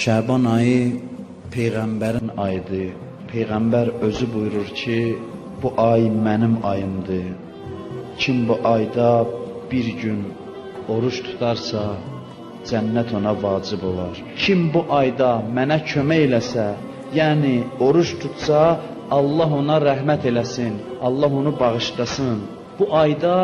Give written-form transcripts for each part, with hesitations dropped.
Şəban ayı Peyğəmbərin ayıdır. Peyğəmbər özü buyurur ki, bu ay mənim ayımdır. Kim bu ayda bir gün oruç tutarsa, cənnət ona vacib olar. Kim bu ayda mənə kömək eləsə, yəni oruç tutsa, Allah ona rəhmət eləsin, Allah onu bağışlasın. Bu ayda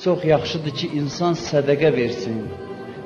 çox yaxşıdır ki, insan sədəqə versin,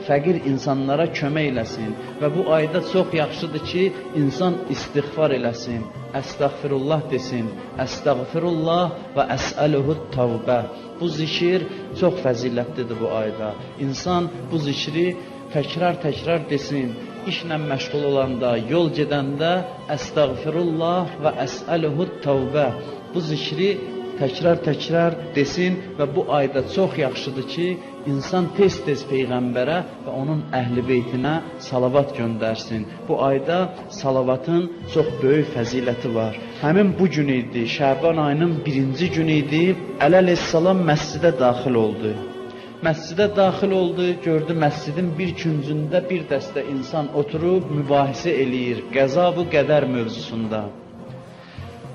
fəqir insanlara kömək eləsin və bu ayda çox yaxşıdır ki, insan istiğfar eləsin, əstəğfirullah desin, əstəğfirullah və əsəluhu tavbə. Bu zikir çox fəzilətlidir bu ayda. İnsan bu zikri təkrar-təkrar desin. İşlə məşğul olanda, yol gedəndə əstəğfirullah və əsəluhu tavbə. Bu zikri təkrar-təkrar desin və bu ayda çox yaxşıdır ki, insan tez-tez Peyğəmbərə və onun əhl-i beytinə salavat göndərsin. Bu ayda salavatın çox böyük fəziləti var. Həmin bu gün idi, Şəban ayının birinci günü idi, Əli əleyhissalam məscidə daxil oldu. Məscidə daxil oldu, gördü məscidin bir küncündə bir dəstə insan oturub mübahisə eləyir qəza və qədər mövzusunda.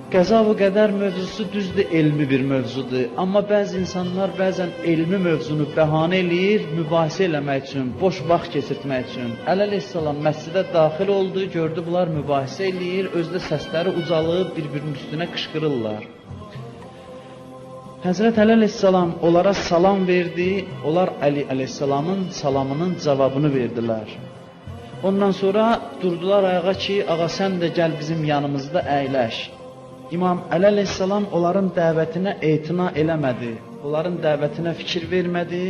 Qəza və qədər mövzusu düzdür, elmi bir mövzudur. Amma bəzi insanlar bəzən elmi mövzunu bəhanə eləyir, mübahisə eləmək üçün, boş vaxt keçirtmək üçün. Əli əleyhissalam məscidə daxil oldu, gördü bunlar mübahisə eləyir, özdə səsləri ucalıb bir-birinin üstünə qışqırırlar. Həzrət Əli əleyhissalam onlara salam verdi, onlar Əli əleyhissalamın salamının cavabını verdilər. Ondan sonra durdular ayağa ki, ağa sən də gəl bizim yanımızda əyləş. İmam Əli əleyhissalam onların dəvətinə etina eləmədi, onların dəvətinə fikir vermədi.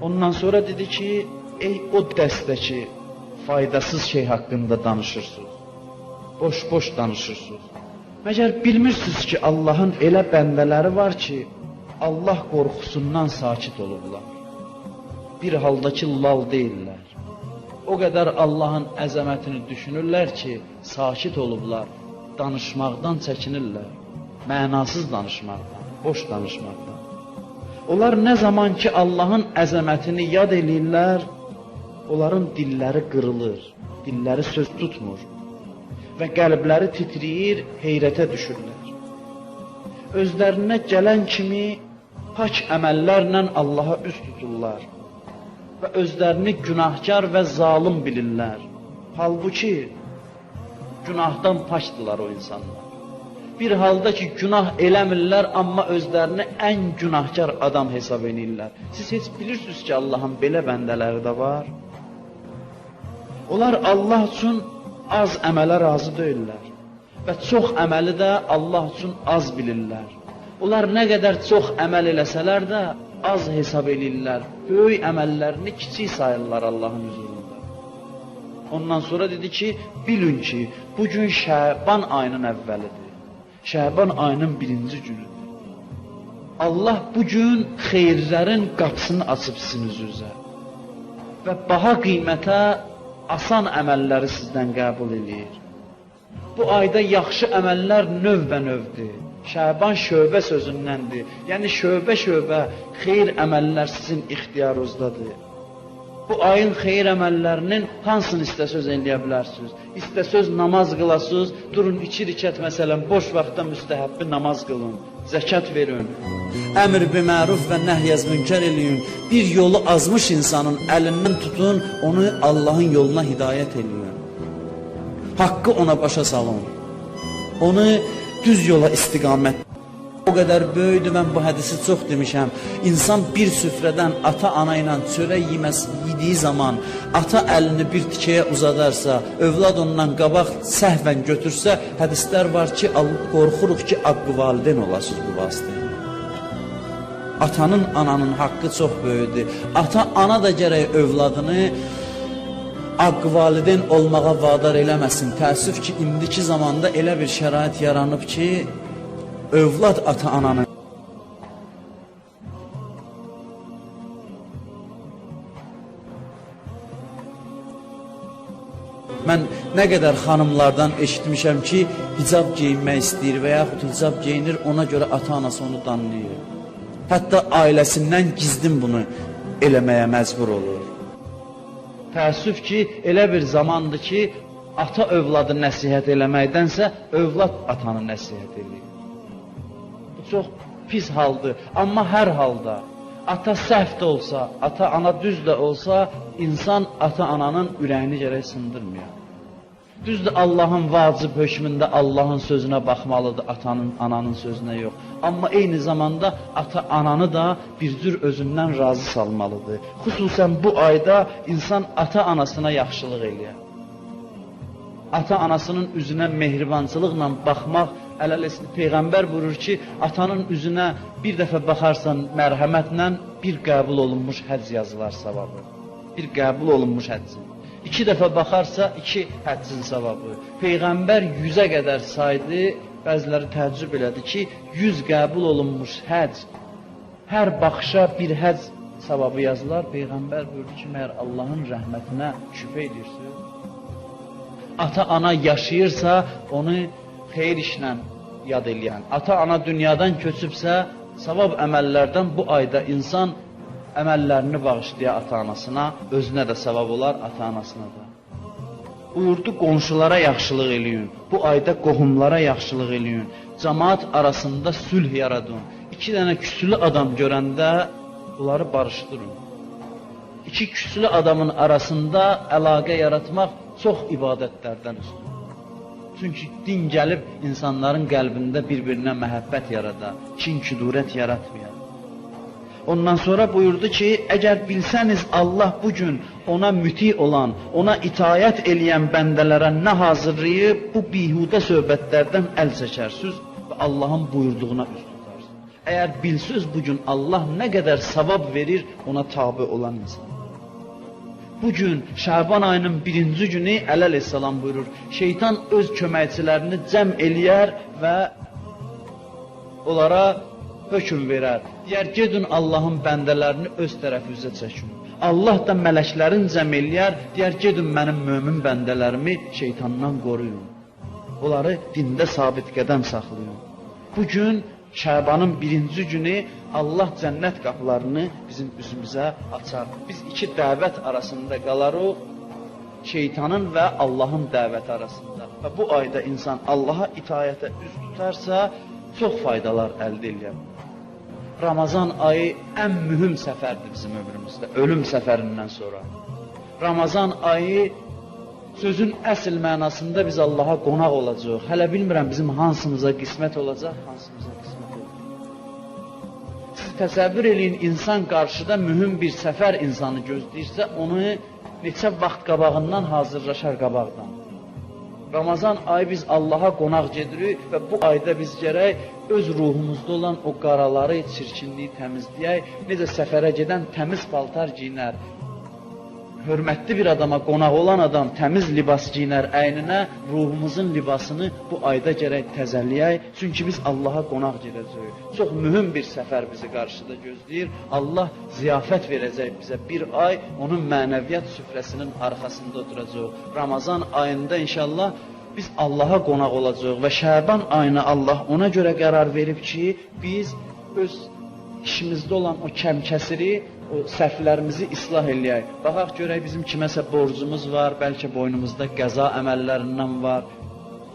Ondan sonra dedi ki, ey o dəstə ki, faydasız şey haqqında danışırsınız, boş-boş danışırsınız. Məgər bilmirsiniz ki, Allahın elə bəndələri var ki, Allah qorxusundan sakit olublar. Bir halda ki, lal deyirlər. O qədər Allahın əzəmətini düşünürlər ki, sakit olublar, danışmaqdan çəkinirlər. Mənasız danışmaqdan, boş danışmaqdan. Onlar nə zaman ki, Allahın əzəmətini yad eləyirlər, onların dilləri qırılır, dilləri söz tutmur və qəlbləri titriyir, heyrətə düşürlər. Özlərinə gələn kimi pak əməllərlə Allaha üz tuturlar və özlərini günahkar və zalım bilirlər. Halbuki günahdan pakdılar o insanlar. Bir halda ki, günah eləmirlər, amma özlərini ən günahkar adam hesab edirlər. Siz heç bilirsiniz ki, Allahın belə bəndələri də var. Onlar Allah üçün az əmələ razı deyirlər və çox əməli də Allah üçün az bilirlər. Onlar nə qədər çox əməl eləsələr də az hesab eləyirlər. Böyük əməllərini kiçik sayırlar Allahın huzurunda. Ondan sonra dedi ki, bilin ki, bugün Şəban ayının əvvəlidir. Şəban ayının birinci günüdür. Allah bugün xeyirlərin qapısını açıb sizin üzünüzə və baha qiymətə asan əməlləri sizdən qəbul eləyir. Bu ayda yaxşı əməllər növbə-növdür. Şəban şöbə sözündəndir. Yəni şöbə-şöbə xeyir əməllər sizin ixtiyarınızdadır. Bu ayın xeyir əməllərinin hansını istəsəz eləyə bilərsiniz. İstəsəz namaz qılasınız, durun 2 rükət məsələn boş vaxtda müstəhəbbi namaz qılın, zəkat verin. Əmr bi məruf və nəhy əz münkər eləyin. Bir yolu azmış insanın əlindən tutun, onu Allahın yoluna hidayət eləyin. Haqqı ona başa salın. Onu düz yola istiqamət. O qədər böyüdür, mən bu hədisi çox demişəm. İnsan bir süfrədən ata-ana ilə çörək yediyi zaman ata əlini bir tikəyə uzadarsa, övlad ondan qabaq səhvən götürsə, hədislər var ki, qorxuruq ki, haqqı valideyn olasınız bu vasitə. Atanın, ananın haqqı çox böyüdür. Ata-ana da gərək övladını haqqı valideyn olmağa vadar eləməsin. Təəssüf ki, indiki zamanda elə bir şərait yaranıb ki, övlad ata-ananın Mən nə qədər xanımlardan eşitmişəm ki, hicab geyinmək istəyir və yaxud hicab geyinir, ona görə ata-anası onu danlayır. Hətta ailəsindən gizlin bunu eləməyə məcbur olur. Təəssüf ki, elə bir zamandır ki, ata övladı nəsihət eləməkdənsə, övlad atanı nəsihət eləyir. Bu çox pis haldır. Amma hər halda, ata səhv də olsa, ata-ana düz də olsa, insan ata-ananın ürəyini gərək sındırmıyor. Düzdür, Allahın vacib hökmündə Allahın sözünə baxmalıdır, atanın, ananın sözünə yox. Amma eyni zamanda ata-ananı da bir cür özündən razı salmalıdır. Xüsusən bu ayda insan ata-anasına yaxşılıq eləyər. Ata-anasının üzünə mehribançılıqla baxmaq, ələl Peyğəmbər buyurur ki, atanın üzünə bir dəfə baxarsan mərhəmətlə, bir qəbul olunmuş həcc yazılar savabı. Bir qəbul olunmuş həccin. İki dəfə baxarsa, iki həccin savabı. Peyğəmbər 100-ə qədər saydı, bəziləri təəccüb elədi ki, 100 qəbul olunmuş həcc, hər baxışa bir həcc savabı yazılar. Peyğəmbər buyurdu ki, məyər Allahın rəhmətinə şübhə edirsiniz? Ata-ana yaşayırsa, onu xeyir işlə yad eləyən. Ata-ana dünyadan köçübsə, savab əməllərdən bu ayda insan əməllərini bağışlaya ata-anasına, özünə də savab olar, ata-anasına da. Buyurdu, qonşulara yaxşılıq eləyin, bu ayda qohumlara yaxşılıq eləyin, cəmaat arasında sülh yaradın. İki dənə küsülü adam görəndə bunları barışdırın. İki küsülü adamın arasında əlaqə yaratmaq çox ibadətlərdən üstündür. Çünki din gəlib insanların qəlbində bir-birinə məhəbbət yarada, kin-küdurət yaratmıyor. Ondan sonra buyurdu ki, əgər bilsəniz Allah bugün ona müti olan, ona itayət eləyən bəndələrə nə hazırlayıb, bu bihudə söhbətlərdən əl çəkərsiniz və Allahın buyurduğuna üz tutarsınız. Əgər bilsiniz bugün Allah nə qədər savab verir ona tabi olan insan. Bugün Şaban ayının birinci günü Əli əleyhissalam buyurur, şeytan öz köməkçilərini cəm eləyər və onlara hökm verər. Deyər, gedin Allahın bəndələrini öz tərəfinizə çəkin. Allah da mələklərin cəm eləyər, deyər, gedin mənim mömin bəndələrimi şeytandan qoruyun. Onları dində sabit qədəm saxlayın. Bugün Şabanın birinci günü Allah cənnət qapılarını bizim üzümüzə açar. Biz iki dəvət arasında qalarıq, şeytanın və Allahın dəvəti arasında. Və bu ayda insan Allaha itayətə üz tutarsa, çox faydalar əldə eləyər. Ramazan ayı ən mühüm səfərdir bizim ömrümüzdə, ölüm səfərindən sonra. Ramazan ayı sözün əsl mənasında biz Allaha qonaq olacağıq. Hələ bilmirəm bizim hansımıza qismət olacaq, hansımıza qismət olacaq. Siz təsəvvür eləyin, insan qarşıda mühüm bir səfər insanı gözləyirsə, onu neçə vaxt qabağından hazırlaşar qabaqdan. Ramazan ayı biz Allaha qonaq gedirik və bu ayda biz gərək öz ruhumuzda olan o qaraları, çirkinliyi təmizləyək. Necə səfərə gedən təmiz paltar giyinər. Hörmətli bir adama qonaq olan adam təmiz libas giyinər əyninə, ruhumuzun libasını bu ayda gərək təzəliyək. Çünki biz Allaha qonaq gedəcəyik. Çox mühüm bir səfər bizi qarşıda gözləyir. Allah ziyafət verəcək bizə bir ay, onun mənəviyyat süfrəsinin arxasında oturacaq. Ramazan ayında inşallah biz Allaha qonaq olacağıq və Şaban ayına Allah ona görə qərar verib ki, biz öz işimizdə olan o kəm-kəsiri, o səhvlərimizi islah eləyək. Baxaq görək bizim kiməsə borcumuz var, bəlkə boynumuzda qəza əməllərindən var.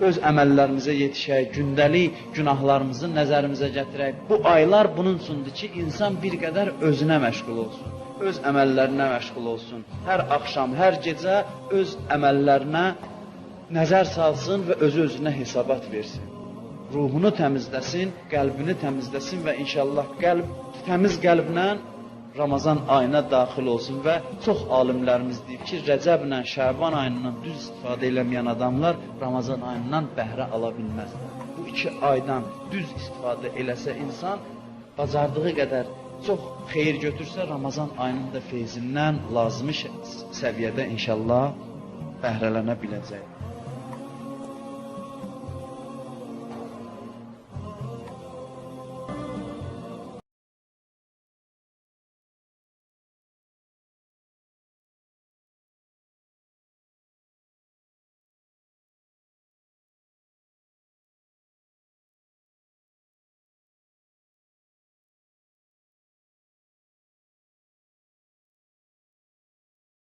Öz əməllərimizə yetişək, gündəlik günahlarımızı nəzərimizə gətirək. Bu aylar bunun üçündür ki, insan bir qədər özünə məşğul olsun, öz əməllərinə məşğul olsun. Hər axşam, hər gecə öz əməllərinə nəzər salsın və özü-özünə hesabat versin. Ruhunu təmizləsin, qəlbini təmizləsin və inşallah qəlb, təmiz qəlblə Ramazan ayına daxil olsun və çox alimlərimiz deyib ki, Rəcəblə Şaban ayından düz istifadə eləməyən adamlar Ramazan ayından bəhrə ala bilməzlər. Bu iki aydan düz istifadə eləsə insan, bacardığı qədər çox xeyir götürsə, Ramazan ayının da feyzindən lazımi səviyyədə inşallah bəhrələnə biləcək.